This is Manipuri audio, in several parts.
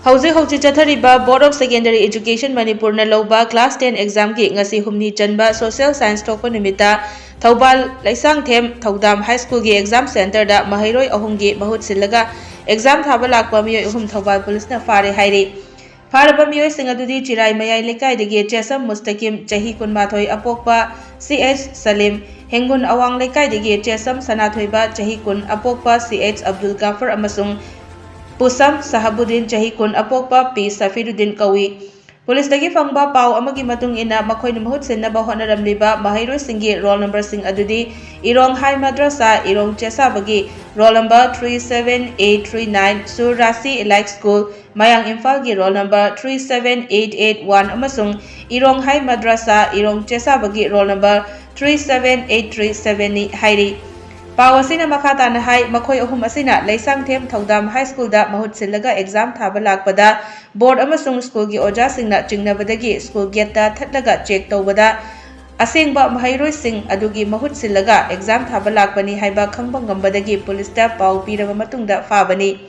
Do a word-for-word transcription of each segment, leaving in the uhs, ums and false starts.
ꯍꯧꯖꯤꯛ ꯍꯧꯖꯤꯛ ꯆꯠꯊꯔꯤꯕ Board of Secondary Education ꯃꯅꯤꯄꯨꯔꯅ ꯂꯧꯕ class ten examꯒꯤ ꯉꯁꯤ ꯍꯨꯝꯅꯤ ꯆꯟꯕ social science ꯊꯣꯛꯄ ꯅꯨꯃꯤꯠꯇ ꯊꯧꯕꯥꯜ ꯂꯩꯁꯥꯡꯊꯦꯝ ꯊꯧꯗꯥꯝ high schoolꯒꯤ exam centreꯗ ꯃꯍꯩꯔꯣꯏ ꯑꯍꯨꯝꯒꯤ ꯃꯍꯨꯠ ꯁꯤꯜꯂꯒ exam ꯊꯥꯕ ꯂꯥꯛꯄ ꯃꯤꯑꯣꯏ ꯑꯍꯨꯝ ꯊꯧꯕꯥꯜ ꯄꯨꯂꯤꯁꯅ ꯐꯥꯔꯦ ꯍꯥꯏꯔꯤ꯫ ꯐꯥꯔꯕ ꯃꯤꯑꯣꯏꯁꯤꯡ ꯑꯗꯨꯗꯤ ꯆꯤꯔꯥꯏ ꯃꯌꯥꯏ ꯂꯩꯀꯥꯏꯗꯒꯤ ꯆꯦꯁꯝ ꯃꯨꯁꯇꯀꯤꯝ, ꯆꯍꯤ ꯀꯨꯟꯃꯥꯊꯣꯏ, ꯑꯄꯣꯛꯄ ꯁꯤ ꯑꯩꯆ ꯁꯂꯤꯝ, ꯍꯦꯡꯒꯨꯟ ꯑꯋꯥꯡ ꯂꯩꯀꯥꯏꯗꯒꯤ ꯆꯦꯁꯝ ꯁꯅꯥꯊꯣꯏꯕ, ꯆꯍꯤ ꯀꯨꯟ, ꯑꯄꯣꯛꯄ ꯁꯤ ꯑꯩꯆ ꯑꯕꯗꯨꯜ ꯒꯥꯐꯔ ꯑꯃꯁꯨꯡ ꯄꯨꯁꯝ ꯁꯍꯥꯕꯨꯗꯤꯟ, ꯆꯍꯤ ꯀꯨꯟ, ꯑꯄꯣꯛꯄ ꯄꯤ ꯁꯐꯤꯔꯨꯗꯤꯟ ꯀꯧꯏ꯫ ꯄꯨꯂꯤꯁꯇꯒꯤ ꯐꯪꯕ ꯄꯥꯎ ꯑꯃꯒꯤ ꯃꯇꯨꯡ ꯏꯟꯅ, ꯃꯈꯣꯏꯅ ꯃꯍꯨꯠ ꯁꯤꯟꯅꯕ ꯍꯣꯠꯅꯔꯝꯂꯤꯕ ꯃꯍꯩꯔꯣꯏꯁꯤꯡꯒꯤ ꯔꯣꯜ ꯅꯝꯕꯔꯁꯤꯡ ꯑꯗꯨꯗꯤ ꯏꯔꯣꯡ ꯍꯥꯏ ꯃꯗ꯭ꯔꯁꯥ, ꯏꯔꯣꯡ ꯆꯦꯁꯥꯕꯒꯤ roll number three seven eight three nine, Sur Rashi elite school, ꯃꯌꯥꯡ ꯏꯝꯐꯥꯜꯒꯤ roll number three seven eight eight one ꯑꯃꯁꯨꯡ ꯏꯔꯣꯡ ꯍꯥꯏ ꯃꯗ꯭ꯔꯁꯥ, ꯏꯔꯣꯡ ꯆꯦꯁꯥꯕꯒꯤ roll number three seven eight three sevenꯅꯤ ꯍꯥꯏꯔꯤ꯫ ꯄꯥꯎ ꯑꯁꯤꯅ ꯃꯈꯥ ꯇꯥꯅ ꯍꯥꯏ, ꯃꯈꯣꯏ ꯑꯍꯨꯝ ꯑꯁꯤꯅ ꯂꯩꯁꯥꯡꯊꯦꯝ ꯊꯧꯗꯥꯝ ꯍꯥꯏ ꯁ꯭ꯀꯨꯜꯗ ꯃꯍꯨꯠ ꯁꯤꯜꯂꯒ exam ꯊꯥꯕ ꯂꯥꯛꯄꯗ board ꯑꯃꯁꯨꯡ ꯁ꯭ꯀꯨꯜꯒꯤ ꯑꯣꯖꯥꯁꯤꯡꯅ ꯆꯤꯡꯅꯕꯗꯒꯤ ꯁ꯭ꯀꯨꯜ gateꯇ ꯊꯠꯂꯒ check ꯇꯧꯕꯗ ꯑꯁꯦꯡꯕ ꯃꯍꯩꯔꯣꯏꯁꯤꯡ ꯑꯗꯨꯒꯤ ꯃꯍꯨꯠ ꯁꯤꯜꯂꯒ exam ꯊꯥꯕ ꯂꯥꯛꯄꯅꯤ ꯍꯥꯏꯕ ꯈꯪꯕ ꯉꯝꯕꯗꯒꯤ ꯄꯨꯂꯤꯁꯇ ꯄꯥꯎ ꯄꯤꯔꯕ ꯃꯇꯨꯡꯗ ꯐꯥꯕꯅꯤ꯫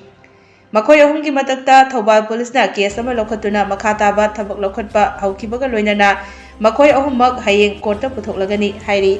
ꯃꯈꯣꯏ ꯑꯍꯨꯝꯒꯤ ꯃꯊꯛꯇ ꯊꯧꯕꯥꯜ ꯄꯨꯂꯤꯁꯅ case ꯑꯃ ꯂꯧꯈꯠꯇꯨꯅ ꯃꯈꯥ ꯇꯥꯕ ꯊꯕꯛ ꯂꯧꯈꯠꯄ ꯍꯧꯈꯤꯕꯒ ꯂꯣꯏꯅꯅ ꯃꯈꯣꯏ ꯑꯍꯨꯝꯃꯛ ꯍꯌꯦꯡ courtꯇ ꯄꯨꯊꯣꯛꯂꯒꯅꯤ ꯍꯥꯏꯔꯤ꯫